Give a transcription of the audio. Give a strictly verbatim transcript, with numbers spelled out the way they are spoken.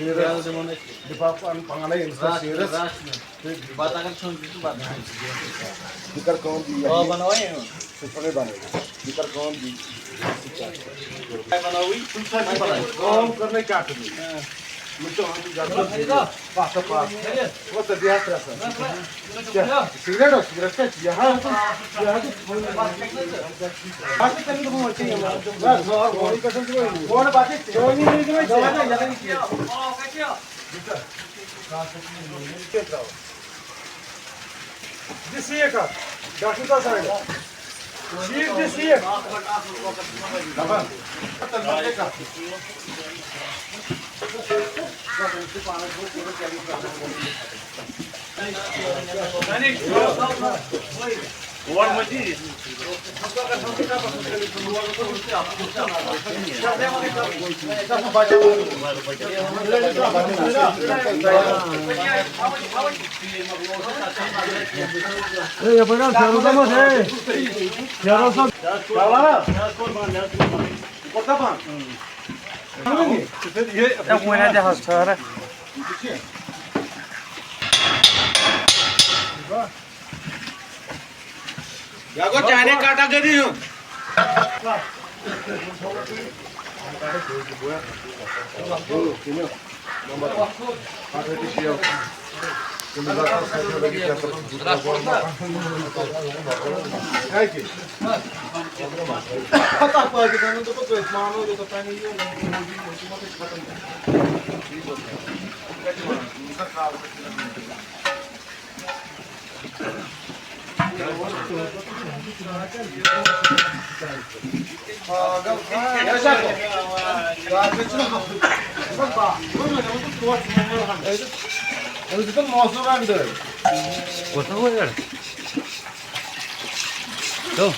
شیٖرس لِفافہٕ اَن پانے أمِس تھاو شیٖرس۔ تہٕ بَتہٕ اگر کھیوٚن چھُ، بَتہٕ کھیوٚن۔ یہِ کر کٲم دی، آ، بَناوو یہِ۔ ژٕ ژھٕنَے بَنٲوِتھ۔ یہِ کر کٲم دی۔ تۄہہِ بَناوٕے؟ کٲم کٔر نَے کیٛاہ کٔر نَے؟ مےٚ چھُ وَنان، ژٕ گژھ پَتھ پَتھ۔ وۄنۍ ژٕ بیٚہہ ترٛےٚ ساس۔ کیٛاہ؟ سِگریٹ اوس؟ سِگریٹ کیٛاہ چھِ؟ یہِ ہا، یہِ ہا چھُ ژھٕنُن۔ اَتھ چھِ تٔمۍ دوٚپمُت، وۄنۍ چھِ یِوان۔ نہ، زٕ ہَتھ ووٚنُے قسم چھُ وۄنۍ۔ ووٚن پَتہٕ ژےٚ۔ چٲنی نہٕ یہِ چھُ وۄنۍ زیادٕ، یہِ ہا یہِ کینٛہہ۔ دِ سیٖکھ اکھ، ڈاکٹر صٲب سایڈس۔ سیٖکھ دِ سیٖکھ۔ اے، یپٲرۍ حظ، فیروز احمد، اے۔ فیروز صٲب۔ اے، وۄنۍ حظ، یہِ حظ، ٹھٔہر۔ یا گوٚو چانہِ کیٹاگٔری ہُنٛد۔ موسم اندر۔ کوٚت گوٚو یورٕ؟ تو۔